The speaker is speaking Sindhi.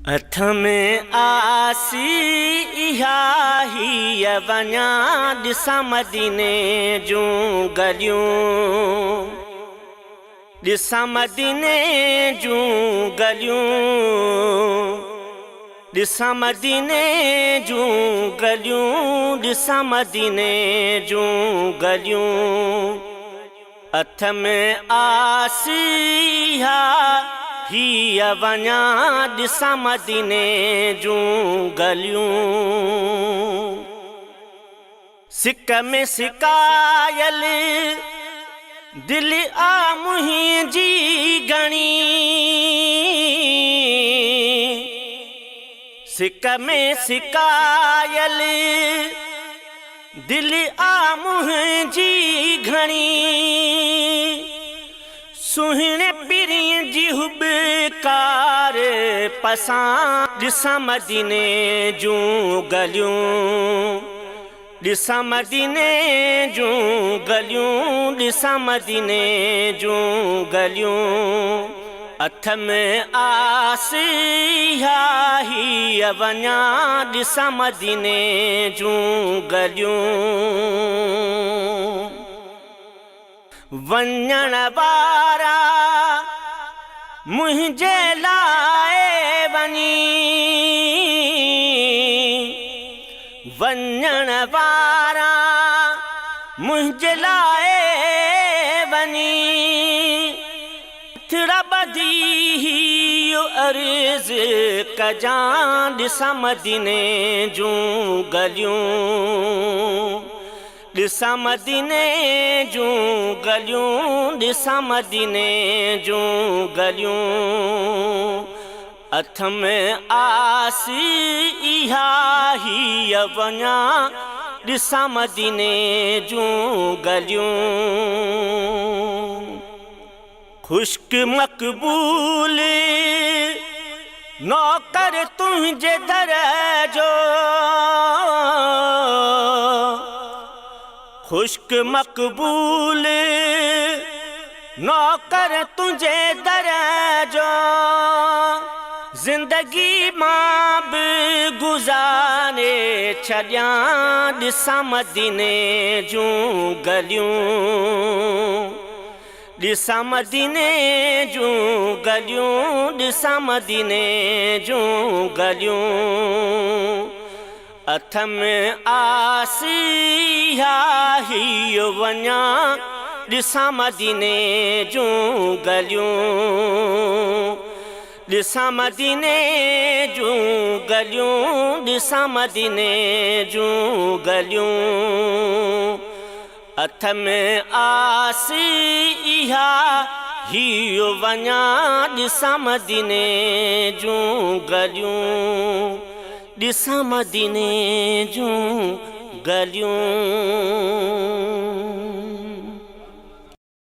هٿ ۾ آسي اها هيء وڃان ڏسان مديني جون گليون ڏسان مديني جون گليون ڏسان مديني جون گليون ڏسان مديني جون گليون. اٿ ۾ آسيا هيء وڃان ڏسان مديني جون گليون. سڪ ۾ سڪايل دل آ منهنجي گهڻي. سڪ ۾ سڪايل دل آ منهنجي گهڻي. سهڻي پرين جي هٻڪار پسان. ڏسان مديني جون گليون. ڏسان مديني جون گليون ڏسان مديني جون گليون. اٿم آس اها هيء وڃان ڏسان مديني جون گليون. وڃڻ وارا منهنجي لاء وڃي وڃڻ وارا منهنجي لاء وڃي ٿڙا ٻڌي هي عرض ڪجان ڏسان مديني جون گليون. ڏسان مديني جون گليون ڏسان مديني جون گليون. اٿم آس اها هيء وڃان ڏسان مديني جون گليون. خشڪ مقبول نوڪر تنهنجي در جو خشڪ مقبول نوڪر تنهنجي در جو زندگي مان به گذاري ڇڏيان ڏسان مديني جون گليون. ڏسان مديني جون گليون ڏسان مديني جون گليون. اٿم آس اها هيء وڃان ڏسان مديني جون گليون. ڏسان مديني جون گليون ڏسان مديني جون گليون. اٿم آس اها هيء وڃان ڏسان مديني جون گليون ڏسان مديني جون گليون.